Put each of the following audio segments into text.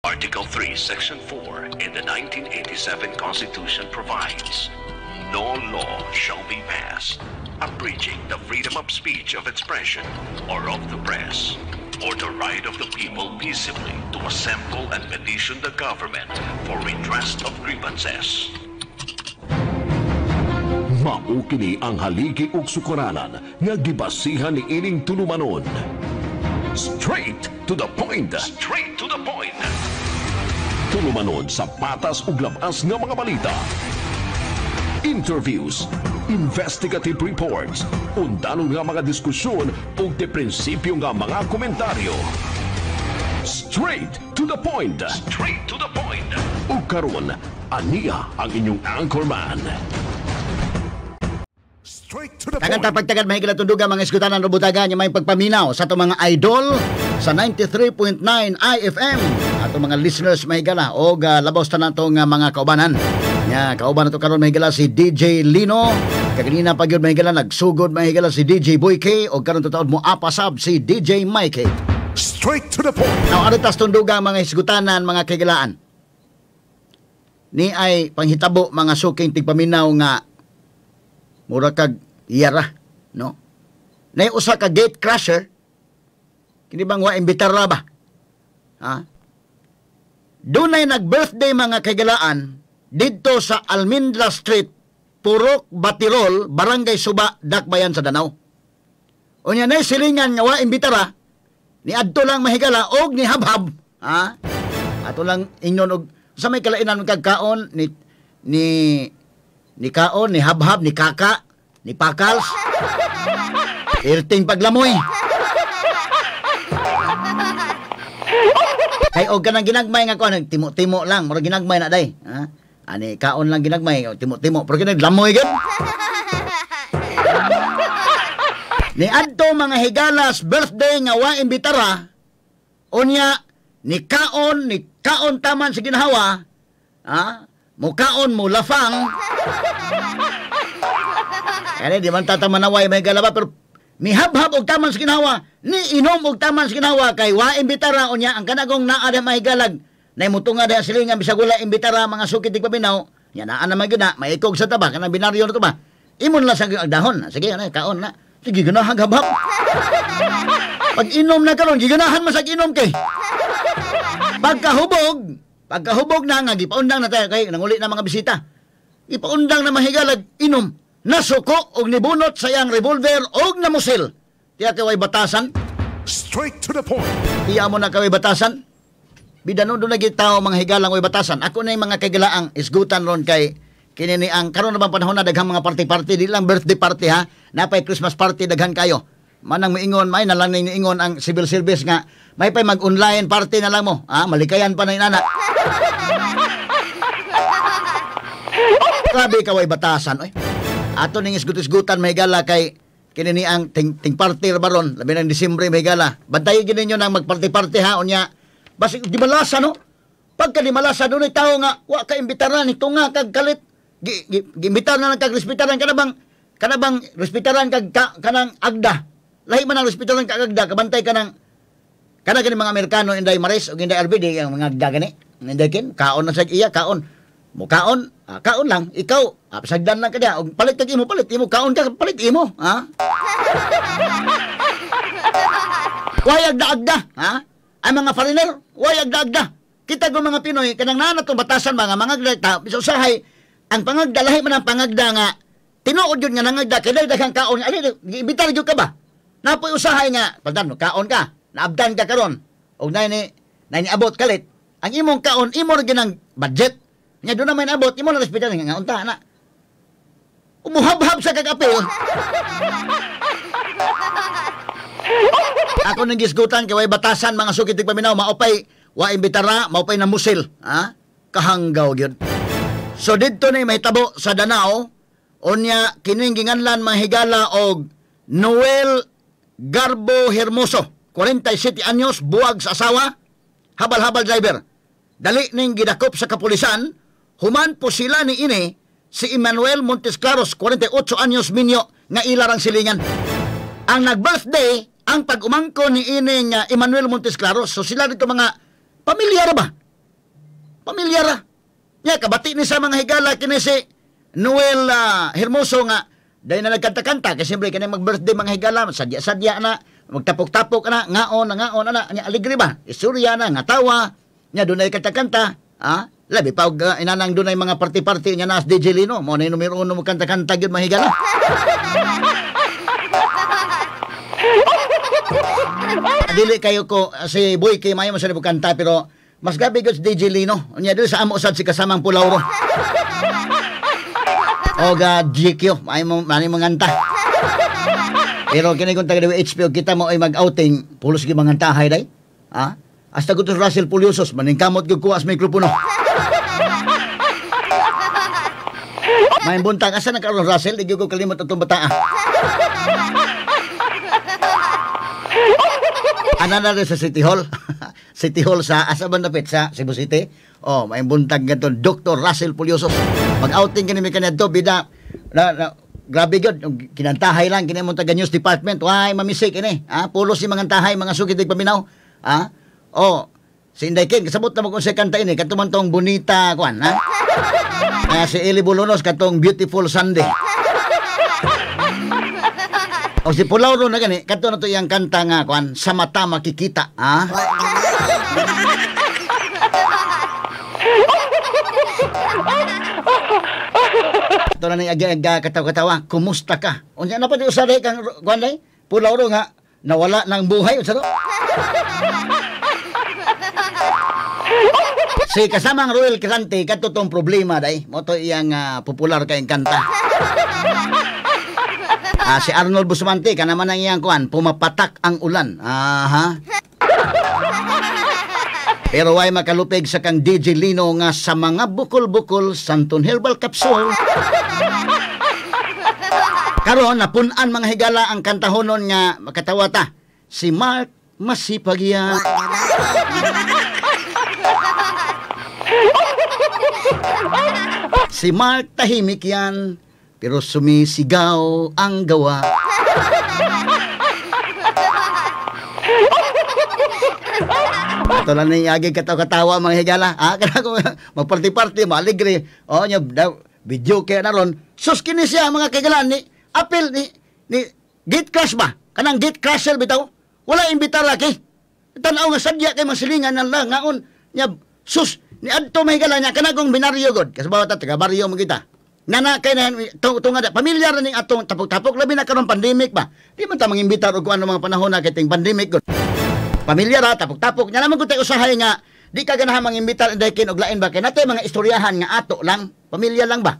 Article 3, Section 4 in the 1987 Constitution provides, "No law shall be passed abridging the freedom of speech, of expression, or of the press, or the right of the people peaceably to assemble and petition the government for redress of grievances." Mao kini ang haligi ug sukaranan nga gibasihan ni ining tulumanon. Straight to the point. Straight to the point. Tulumanon sa patas ug labas nga mga balita. Interviews, investigative reports, undanon nga mga diskusyon ug de prinsipyo nga mga komentaryo. Straight to the point. Straight to the point. Ug karon, ania ang inyong anchorman. Straight to the Tagan point. Tapagtagad mahigala tunduga mga iskutanan robutagan may pagpaminaw sa atong mga idol sa 93.9 IFM, atong mga listeners mahigala og labaw sa tanan atong mga kaubanan. Nya kauban nato karon mahigala si DJ Lino. Kaganina pa gyud mahigala nagsugod mahigala si DJ Boy K og karon tutaod mo apasab si DJ Mikey. Straight to the point. Now, adto tas tunduga mga hisgutanan, mga kahigalaan. Ni ay panghitabo, mga suking tigpaminaw, nga mura kag iyara, no? Nay usa ka gate crasher, kini bang wa imbitar ra ba? Ha? Dunay nag-birthday, mga kahigalaan, didto sa Almendra Street, Purok Batirol, Barangay Suba, Dakbayan sa Danao. Unya nay silingan nga wa imbitara, ni adto lang mahigala og ni habhab, ha? Ato lang ingnon og sa may kalainan kag kaon ni kaon, ni habhab, ni kaka, ni pakals. Irting paglamoy. Kay og kanang ginagmay nga kuan, timo-timo lang, murag ginagmay na day. Ha? Ani kaon lang ginagmay, timo-timo, pero kinaglamoy gyud. Ni adto mga higalas birthday nga wa imbitara, unya ni kaon taman sa ginhawa, ha? Mukaon mo lafang. Kaya di man tatamanaway may galaba, pero mihabhab og taman sa ginhawa, ni inom og taman sa ginhawa kay wa imbitara. Unya ang kanagong naa da mahigalag nay mutunga da silingan bisag wala imbitara, mga sukit di paminaw nya naa na man gyud na maikog sa taba kanang binaryo na to ba, imon lang sa dahon, sige na kaon na, sige ganahan habhab. Pag inom na karon, giganahan man sa inom kay pagkahubog na nga gipaundang na tayo kay nanguli na mga bisita, ipaundang na mahigalag inom, nasuko og nibunot sa iyang revolver og namusil. Tiya kay way batasan. Straight to the point. Tiya mo na kay way batasan. Bida no doon lagi tao mga higalang way batasan. Ako na yung mga kagalaang isgutan ron kay kini ni ang karon na bang panahon na daghang mga party-party, di lang birthday party ha, napay Christmas party daghan kayo. Manang moingon, may nalang ning niingon ang civil service nga may pay mag-online party na lang mo, ha, malikayan pa na inana. Grabe ka way batasan oy. Ato ning isgut-isgutan may gala kay kini ni ang ting, ting party ra baron labi nang Disyembre may gala. Bantayi gid ninyo nang magparty-party ha, unya basig di malasa no. Pagka di malasa dunay tawo nga wa ka imbitaran nito nga kag kalit giimbitar na lang kag respetaran kana bang respetaran kag kanang agda. Lahi man ang respetaran kag agda kabantay kanang kana gani mga Amerikano Inday Maris ug Inday RBD ang mga agda gani. Inday kin kaon na sa iya kaon. Mo kaon, kaon lang ikaw, sagdan lang ka og palit kag imo, palit imo, kaon ka palit imo, ha? Way agda-agda, ha? Ay mga foreigner, way agda-agda. Kita ko mga Pinoy kanang naa natong batasan mga agda ta usahay ang pangagda lahi man ang pangagda nga tinuod yun nga nangagda kay daghang kaon, ali giimbitar gyud ka ba? Napoy usahay nga pagdan kaon ka, naabdan ka karon og nay ni abot kalit ang imong kaon, imo ra ginang budget. Nya doon na may naabot, imo na respetar nga unta na. Umuhabhab sa kag-apil. Ako nang gisgutan kay way batasan mga sukit paminaw, maupay wa imbitara, maupay na musil, ha? Kahanggaw gyud. So didto ni mahitabo sa Danao, unya kining ginganlan mga higala og Noel Garbo Hermoso, 47 anyos, buwag sa asawa, habal-habal driver. Dali ning gidakop sa kapulisan, human po sila ni ini si Emmanuel Montesclaros, 48 anyos, minyo nga ilarang silingan. Ang nag-birthday, ang pag-umangko ni ining Emmanuel Montesclaros. So sila dito mga pamilyar ba? Pamilya ra. Nya kabati ni sa mga higala kini si Noel Hermoso nga dahil na nagkanta-kanta kasi siyempre kini mag-birthday mga higala, sadya-sadya na, magtapok-tapok na, ngaon na ngaon na, nya aligre ba? Istorya na, nga tawa, nya dunay kanta-kanta, ha? Labi pa og inanang dunay mga party-party nya nas DJ Lino, mo na yung numero 1 mo kanta-kanta gyud mga higala. Dili kayo ko si Boy kay mayo mo sa kanta pero mas grabe gyud si DJ Lino. Unya dili sa amo sad si kasamang Pulauro. O ga GQ, ay mo mani manganta. Pero kini kung taga HP kita mo ay mag-outing, pulos gyud mangantahay day. Ha? Hasta gusto Russell Pulyosos maningkamot gyud kuha sa mikropono. May buntag asa na karon Russell, di gyud ko kalimot atong bataa. Ana na rin sa City Hall. City Hall sa asa ba napit sa Cebu City. Oh, may buntag gadto Dr. Russell Pulyosos. Mag-outing kini mi kaniadto bida na, grabe gyud kinantahay lang kini mong taga news department. Way mamisik ini. Ha, pulos si mangantahay mga sugid paminaw. Ha? Oh, si Inday Ken kasabot na mo kung sa kanta ini kadto man tong Bonita kuan, ha? Si Eli Bolonos katong Beautiful Sunday. O si Pulauro na gani, kadto na to iyang kanta nga kuan, sa mata makikita, ha? Ito na ni agi-aga katawa-katawa, kumusta ka? Unya na pa di usahay kang kuan day? Pulauro nga nawala ng buhay unsa to? Si kasamang Roel Cresante kadto tong problema day, mo to iyang popular kayong kanta. Si Arnold Bustamante kana man ang iyang kuan, pumapatak ang ulan. Aha. Pero way makalupig sa kang DJ Lino nga sa mga bukol-bukol Santon Herbal Capsule. Karon napun-an mga higala ang kantahonon nga makatawa ta. Si Mark Masipagyan. Si Mark tahimik yan, pero sumisigaw ang gawa. Ito lang na yung katawa-katawa mga higala. Ah, kana ko magparty-party, maaligre. O, nya, video kaya na ron. Sus, kini siya mga kaigalaan ni Apple, ni gate crash ba? Kanang gate crasher bitaw? Wala imbitar laki. Tanaw nga sadya kay masilingan na lang ngaon. Nya, sus, ni adto mga higala niya, kanagong binaryo god. Kasi bawat taga baryo mo kita. Nana kay na tunga da pamilyar na ning atong tapok-tapok labi na karon pandemic ba. Di man ta mangimbitar og kuan mga panahon na kay ting pandemic gud. Pamilyar ra tapok-tapok nya naman gud tay usahay nga di ka ganahan mangimbitar inday kin og lain ba kay natay mga istoryahan nga ato lang, pamilya lang ba.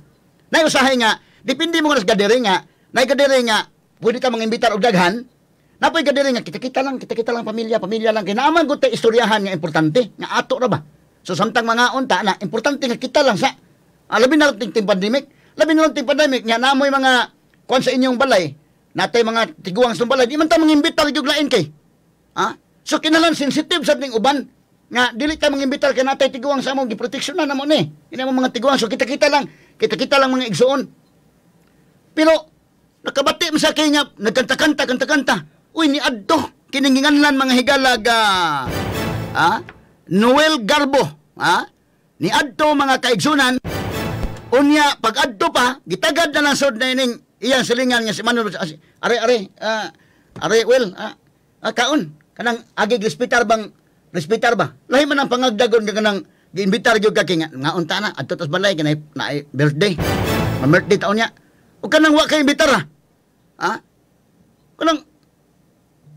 Nay usahay nga depende mo sa gathering nga, nay gathering nga pwede ka mangimbitar og daghan. Napoy gathering nga kita-kita lang pamilya, pamilya lang kay naaman gud tay istoryahan nga importante nga ato ra ba. So samtang mga unta na importante nga kita lang sa labi na lang ting pandemic. Labi na lang ting pandemic nga namoy mga kuan sa inyong balay, natay mga tiguang sa balay, di man ta mangimbitar gyud lain kay. Ha? So kinalan sensitive sad ning uban nga dili ta mangimbitar kay natay tiguang sa among giproteksyonan namo ni. Ini mo mga tiguang so kita-kita lang mga igsuon. Pero nakabati man sa kay nga nagkanta-kanta kanta-kanta. Uy ni adto kininginganlan mga higalag Noel Garbo, ha? Ni adto mga kaigsunan. Unya pag adto pa gitagad na lang sod na ining iyang silingan nga si Manuel are well kaon kanang agig respetar bang respetar ba lahi man ang pangagdagon nga kanang giimbitar gyud ka kay nga unta na adto tas balay kanay na birthday ma birthday taon niya ug kanang wa kay imbitar ha kanang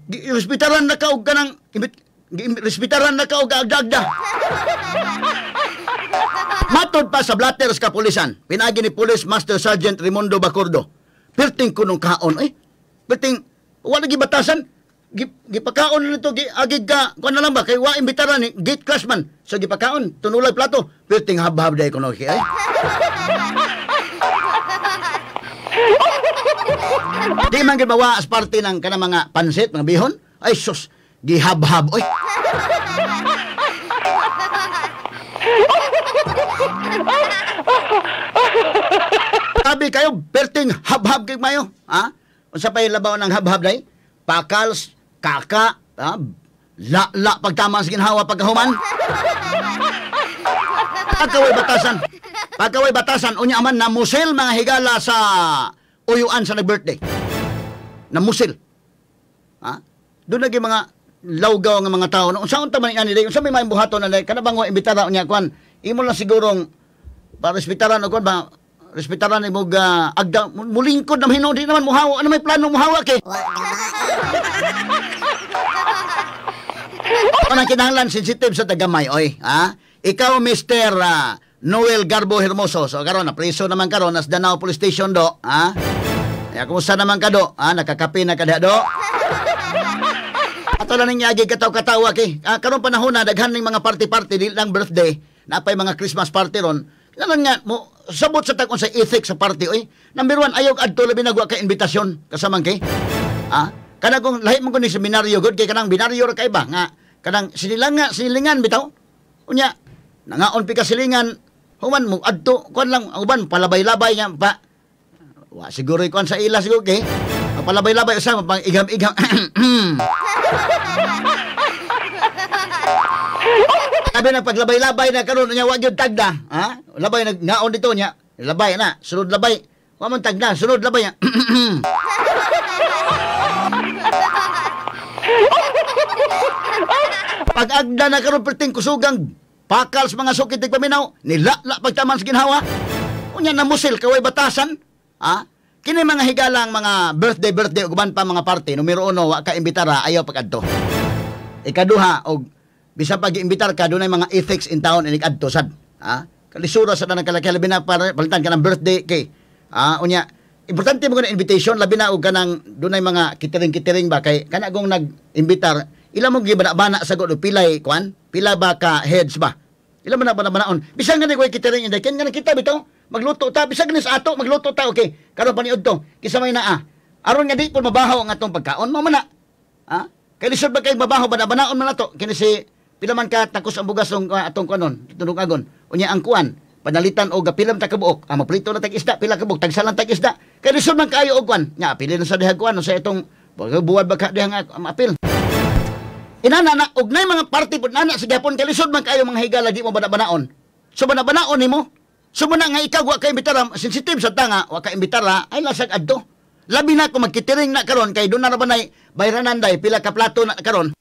respetaran na ka og kanang respetaran na ka og agdagda. Matod pa sa blatter sa kapulisan, pinagi ni Police Master Sergeant Raimundo Bacordo. Perting kunong kaon, eh. Perting, wala gibatasan. Gipakaon nito, agig ka, kuan na lang ba, kay wa imbitaran ni gate crash man. So gipakaon, tunulay plato. Perting habhab day kuno eh. Di man gid mawa as parte ng kanang mga pansit, mga bihon. Ay sus, gihabhab oy. Sabi kayo, perting habhab kay mayo. Ha? Unsa pay labaw ng habhab day? Pakals, kaka, ha? La-la pagtama sa ginhawa pagkahuman. Pagkaway batasan. Pagkaway batasan unya man namusil mga higala sa uyuan sa nag-birthday. Namusil. Ha? Doon lagi mga lawgaw nga mga tao. No, unsa unta man ani day? Unsa may maayong buhaton na kana bang wa imbitara unya kwan? Imo lang sigurong para respetaran og kwan ba? Respetaran imo ga agda mulingkod na hinuon di naman muhawa. Ano may plano muhawa kay? Kanang kinahanglan sensitive sa tagamay oy, ha? Ikaw Mr. Noel Garbo Hermoso. So karon na preso naman karon nas Danao Police Station do, ha? Ya kumusta naman ka do? Ha, nakakape na ka diha do? Ato lang ninyo agi kataw-katawa kay. Karon panahon na daghan ning mga party-party di lang birthday, napay mga Christmas party ron. Nalan nga mo sabot sa tag-on sa ethics sa party oy. Number 1 ayaw adto labi na wa ka imbitasyon kasamang kay. Ha? Kana kung lahi man ko ni seminaryo gud kay kanang binaryo ra kay ba nga kanang sinilang nga sinilingan bitaw. Unya nangaon pi ka silingan human mo adto kuan lang ang uban palabay-labay nga pa. Wa siguro kuan sa ila siguro kay. Palabay-labay usa pang igam-igam. Sabi na paglabay-labay na karon nya wa gyud tagda, ha? Labay nag ngaon dito nya. Labay na, sunod labay. Wa man tagda, sunod labay nya. Pag-agda na karon perting kusugang pakal sa mga sukit tigpaminaw, nilala pagtaman sa ginhawa. Unya namusil kaway batasan, ha? Kini mga higalang mga birthday ug uban pa mga party, numero 1 wa ka imbitara ayaw pag-adto. Ikaduha og bisan pag iimbitar ka dunay mga ethics in town inig adto sad, ha? Kalisura sa tanang kalaki labi na para palitan ka ng birthday kay. Ha, unya importante mo na invitation labi na og kanang dunay mga kitiring-kitiring ba kay kana gong nag-imbitar ila mo gibana-bana sa gud pilay kuan, pila ba ka heads ba? Ila man na banaon. Bisan gani koy kitiring inday ken nga kita bitaw magluto ta bisan gani sa ato magluto ta okay. Karon paniud to kisa may naa. Aron nga di pud mabaho ang atong pagkaon mo man na. Ha? Kay lisod ba kay mabaho bana-banaon man nato kini si pila man ka takos ang bugas ng atong kuanon tunog agon. Unya ang kuan panalitan og pilam ta kabuok. Ah, maprito na tag isda pila kabuok tagsalan tag isda. Kay lisod man kaayo og kuan. Nya pili na sa diha kuan sa itong buwad ba ka diha nga apil. Inana na og nay mga party pud nana sa gyapon kay lisod man kaayo mga higala di mo bana-banaon. So bana-banaon nimo. So muna nga ikaw wa ka imbitara sensitive sa tanga wa ka imbitara ay lasag adto. Labi na kung magkitiring na karon kay doon na ra banay bayranan day pila ka plato na karon.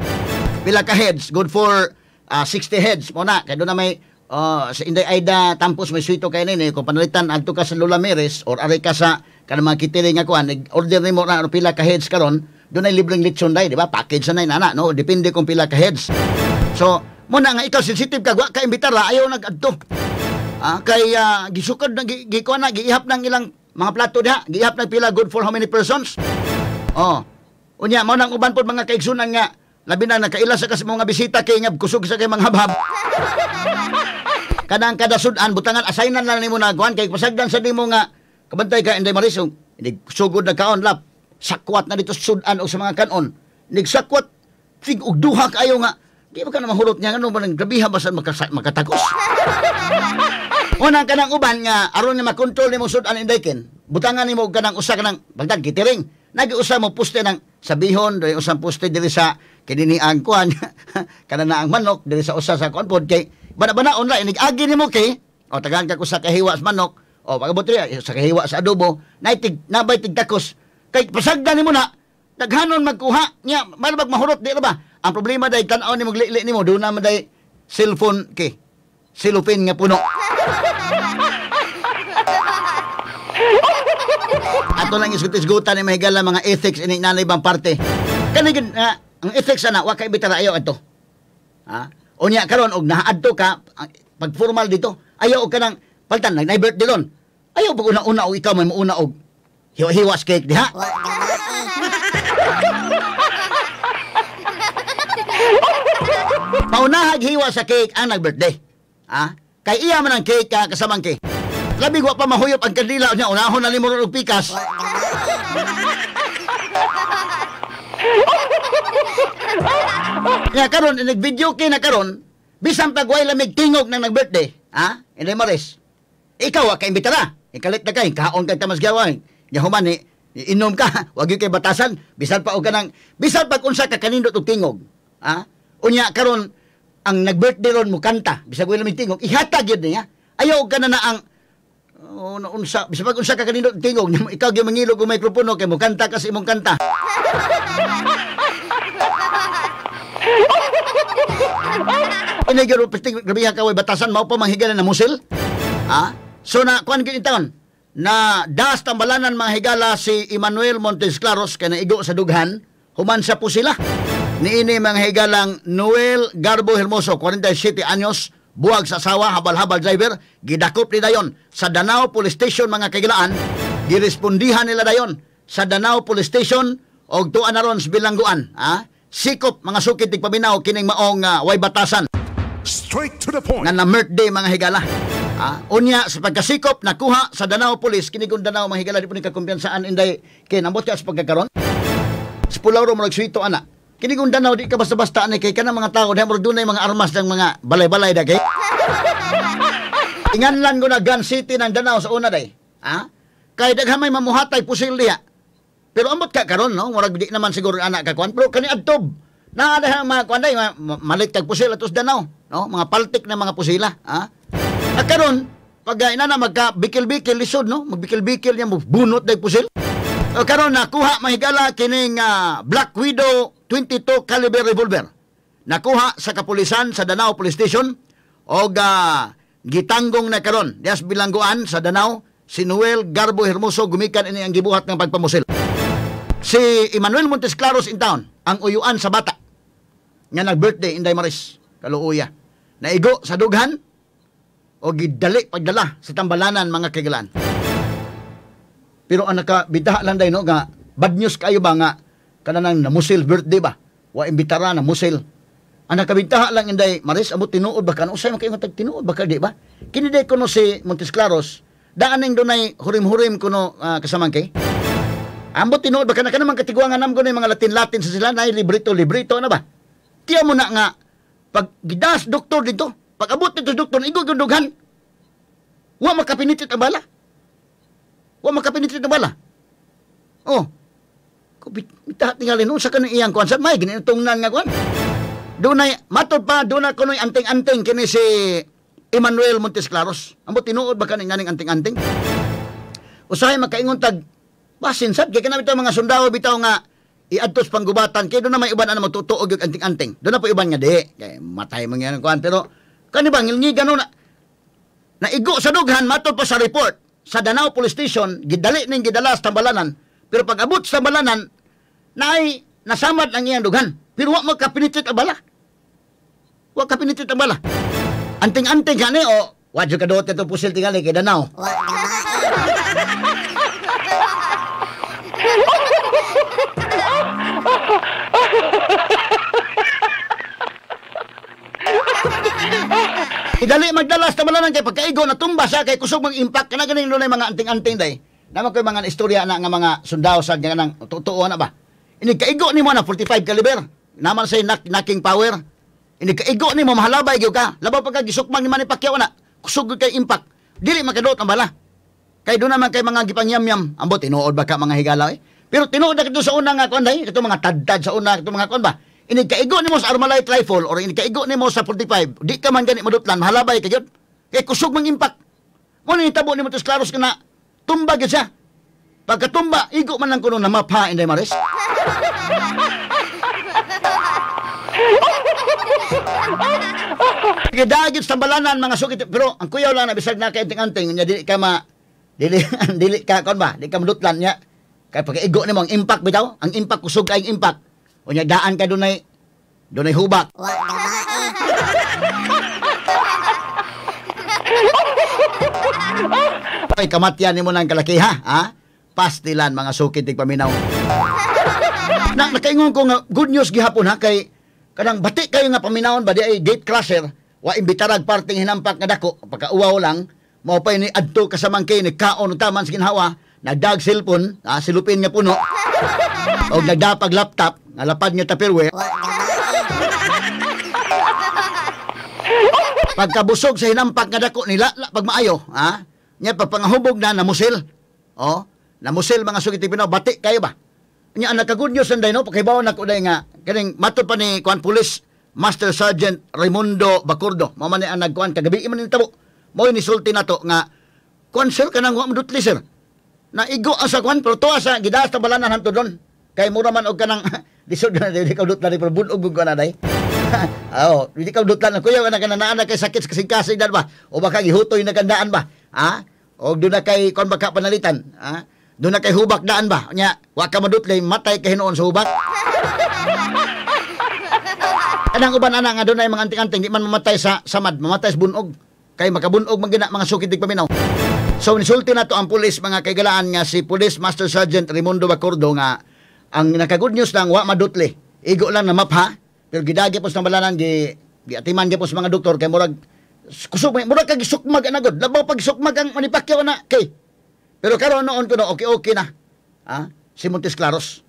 Pila ka heads good for 60 heads mo na kay doon na may sa Inday Aida tampos may suito kay nini kung panalitan adto ka sa Lola Meres or ari ka sa kanang mga kitiring nga kuan order nimo na pila ka heads karon doon ay libreng lechon day di ba package na nana no depende kung pila ka heads. So mo na nga ikaw sensitive ka wa ka imbitara ayaw nagadto. Kay gisukod na gikuan na giihap ng ilang mga plato diha giihap nag pila good for how many persons. Oh unya mao nang uban pod mga kaigsunan nga labi na nakaila sa kas mga bisita kay nga kusog sa kay mga habhab. Kanang kada sudan butangan assignan lang nimo na kuan kay pasagdan sa nimo nga kabantay ka Inday Maris sugod na kaon lap sakwat na dito sudan o sa mga kanon nigsakwat tig og duha kaayo nga di ba ka na mahurot niya ngano ba nang grabiha ba sa makatakos. Unang kanang uban nga aron nga makontrol nimo sudan Inday Ken butangan nimo og kanang usa kanang bagdan kitiring nagiusa mo poste ng sabihon diri usang poste diri sa kinini ang kuan kana na ang manok diri sa usa sa kuan pod kay bana-banaon ra inig agi nimo kay o tagaan ka usa ka hiwa sa manok o pagabot diri sa kahiwa sa adobo naitig nabay tigtakos kay pasagdan nimo na daghanon magkuha nya malabag mahurot di ra ba ang problema day tan-aw nimo lili nimo doon na man day cellphone kay silupin nga puno. Ato lang isgut-isgutan ni mahigala mga ethics ini nanay bang parte. Kani ang ethics ana wa ka imbitara ayaw adto. Ha? Unya karon og naadto ka pag formal dito ayaw og kanang paltan nag birthday ron. Ayaw pag una-una og ikaw may muuna og hiwa-hiwas cake diha. Paunahag hiwa sa cake ang nag-birthday. Ha? Kay iya man ang cake kasamang cake. Labi wa pa mahuyop ang kandila niya unahon na nimo og pikas. Nya karon inig video kay na karon bisan pag way lamig tingog nang nag-birthday, ha? Inday Maris. Ikaw wa ka imbitara. Ikalit na kay kaon kay tamas gaway. Nya human ni inom ka, wa gyud kay batasan bisan pa og kanang bisan pag unsa ka kanindot og tingog, ha? Unya karon Ang nag-birthday ron mo kanta, bisag wala may tingog, ihatag yun niya. Ayaw ka na na ang unsa, bisag pag unsa ka kanino tingog, ikaw gyud mangilog og mikropono kay mo kanta ka sa imong kanta. Ini gyud pisting grabe ka way batasan mao pa manghigala na musil. Ha? So na kuan gyud taon na das tambalanan mga higala si Emmanuel Montes Claros kay naigo sa dughan, human sa pusila. Niini mga higalang Noel Garbo Hermoso, 47 anyos, buwag sa asawa, habal-habal driver, gidakop ni dayon sa Danao Police Station mga kagilaan, girespondihan nila dayon sa Danao Police Station og tuan na ron sa bilangguan. Ha? Sikop mga sukit tigpaminaw kining maong way batasan. Straight to the point. Nga na birthday mga higala. Ha? Unya sa pagkasikop nakuha sa Danao Police, kini kung Danao mga higala di po ni kakumpiyansaan inday kay nambot ka sa pagkakaron. Sa Pulaw ro murag suwito ana. Kini kung Danao di ka basta-basta ani kay kanang mga tao dahil murag dunay mga armas ng mga balay-balay da kay. Inganlan ko na Gun City ng Danao sa una day. Ha? Kay daghan may mamuhatay pusil diha. Pero ambot ka karon no, murag di naman siguro anak ka kuan pero kani adtob. Naa dahil mga kuan day malit kag pusil atos Danao, no? Mga paltik na mga pusila, ha? At karon pag inana magka bikil-bikil lisod no, magbikil-bikil niya bunot day pusil. O karon nakuha mahigala kining Black Widow 22 caliber revolver. Nakuha sa kapulisan sa Danao Police Station og gitanggong na karon dias bilangguan sa Danao si Noel Garbo Hermoso gumikan ini ang gibuhat ng pagpamusil. Si Emmanuel Montes Claros in town ang uyuan sa bata nga nag-birthday Inday Maris kaluoya. Naigo sa dughan o gidali pagdala sa tambalanan mga kaigalan. Pero ang nakabitaha lang day no nga bad news kayo ba nga kanang namusil birthday ba? Wa imbitara na musil. Ang nakabitaha lang Inday Maris amot tinuod ba kan usay man kayo nga tinuod ba ka di ba? Kini day kuno si Montes Claros daan ning dunay hurim-hurim kuno kasamang kay. Ambot tinuod ba kana kanang katiguangan nam kuno mga Latin-Latin sa sila nay librito-librito na ba? Tiya mo na nga pag gidas doktor dito, pag abot dito doktor igo gyud dughan. Wa makapinitit ang bala. Wa makapinitit ang bala. Oh. Kubit tingali no sa kanang iyang kuan sa may ginitungnan nga kuan. Dunay matod pa dunay kunoy anting-anting kini si Emmanuel Montes Claros. Ambot tinuod ba kaning nganing anting-anting? Usahay makaingon tag basin sad kay kanang bitaw mga sundao bitaw nga iadtos panggubatan kay doon na may uban ana magtutuog og anting-anting. Doon na po uban nga di kay matay man yan kuan pero kani ba ngilngi gano na naigo sa dughan matod pa sa report sa Danao Police Station gidali ning gidala sa tambalanan pero pag abot sa tambalanan naay nasamad ang iyang dughan pero wa makapinitit ang bala. Wa kapinitit ang bala. Anting-anting kani o wa jud kaduot ato pusil tingali kay Danao. Idali magdala sa tambalanan kay pagkaigo natumba siya kay kusog mang impact kana ganing dunay mga anting-anting day. Naman koy mga istorya na nga mga sundao sa nga nang totoo na ba. Ini kaigo nimo na 45 caliber. Naman say knocking power. Ini kaigo nimo mahalabay gyud ka. Labaw pagka gisukmang ni Manny Pacquiao na kusog gyud kay impact. Dili makaduot ang bala. Kay doon naman kay mga gipangyamyam. Ambot tinuod ba ka mga higala eh. Pero tinuod na kito sa una nga kuan day, kato mga tadtad sa una kato mga kuan ba. Ini kaigo nimo sa Armalite rifle or ini kaigo nimo sa 45, di ka man gani madutlan, mahalabay ka gyud. Kay kusog mang impact. Mo ni tabo ni Montes Claros kana tumba gyud siya. Pagkatumba, igo man lang kuno na mapha Inday Maris. Gidagit sa balanan mga sukit pero ang kuyaw lang na bisag na kay anting-anting nya dili ka ma dili dili ka kon ba, di ka madutlan nya. Kay pagkaigo nimo ang impact bitaw, ang impact kusog kay impact. Unya daan ka dunay hubak. Ay kamatyan nimo nang kalakiha, ha? Pastilan mga sukit tigpaminaw. Na nakaingon ko nga good news gihapon ha kay kanang bati kayo nga paminawon ba di ay gate crasher wa imbitarag parting hinampak nga dako pagkauwaw lang mao pa ni adto kasamang kay ni kaon taman sa ginhawa nagdag cellphone silupin nga puno og nagdapag laptop nga lapad nga Tupperware. Pagkabusog sa hinampak nga dako nila pag maayo ha nya pagpangahubog na namusil. Oh, namusil mga sugit pinaw bati kayo ba. Nya ang naka-good news anday no pagkibaw nako day nga kaning matod pa ni kuan police Master Sergeant Raimundo Bacordo. Mao man ni ang nagkuan kagabi man ni tabo. Mao nisulti nato nga kuan sir, kanang wa madutli sir. Naigo ang sa kuan pero tuwa sa gidaas ta balanan hanto doon. Kay mura man og kanang lisod na di ka dutlan pero bunog ko na day. Oh, di ka dutlan kuya na kanang naa na kay sakit sa kasing-kasing dan ba o baka gihutoy na kandaan ba? Ha? O doon na kay kon baka panalitan, ha? Doon na kay hubak daan ba? Nya, wa ka madutli matay ka hinuon sa hubak. Kanang uban ana nga dunay mga anting-anting di man mamatay sa samad, mamatay sa bunog. Kay makabunog man gina mga sukid paminaw. So nisulti nato ang pulis mga kaigalaan nga si Police Master Sergeant Raimundo Bacordo nga ang naka-good news lang wa madutli. Igo lang na mapha pero gidagi po sa balanan gi giatiman gyud po sa mga doktor kay murag kusog murag kag gisukmag ana gud. Labaw pag gisukmag ang Manny Pacquiao na kay. Pero karon noon kuno okay okay na. Ha? Si Montes Claros.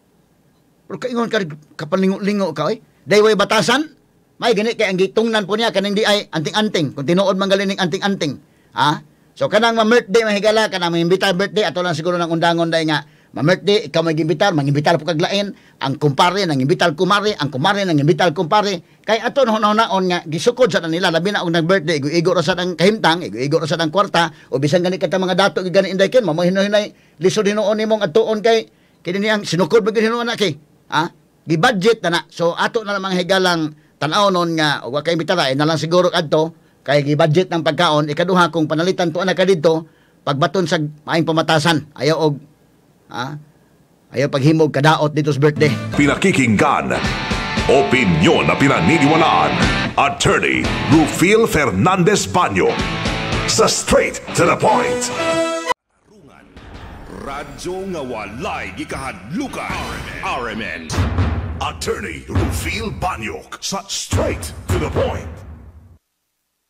Pero kaingon ka kapalingo-lingo ka oy. Dayway batasan, may gani kay ang gitungnan po niya kaning di ay anting-anting. Kung tinuod man gali ning anting-anting. Ha? So kanang ma-birthday mahigala, kanang maimbita birthday ato lang siguro ng undangon day nga ma-birthday ikaw may gimbitar, mangimbitar po kag lain, ang kumpare nang imbitar kumare, ang kumare nang imbitar kumpare. Kay ato naon nga gisukod sa nila labi na og nag-birthday, igo-igo ra sad ang kahimtang, igo-igo ra sad ang kwarta, o bisan gani kita mga dato gani inday ken, mamahinay lisod hinuon nimong adtuon kay kini niyang sinukod man gyud hinuon na kay. Ha? Gi-budget na na. So ato na lang mga higalang tan-aw nun nga og wa kay imbitara eh, na lang siguro adto kay gi-budget ng pagkaon. Ikaduha kung panalitan tuan na ka didto pagbaton sa maayong pamatasan, ayaw og ha? Ayaw paghimog kadaot dito sa birthday. Pinakikinggan, opinyon na pinaniniwalaan. Attorney Rufil Fernandez Banyo sa Straight to the Point. Radyo nga walay gikahadlukan. RMN. Attorney Rufil Banyok sa Straight to the Point.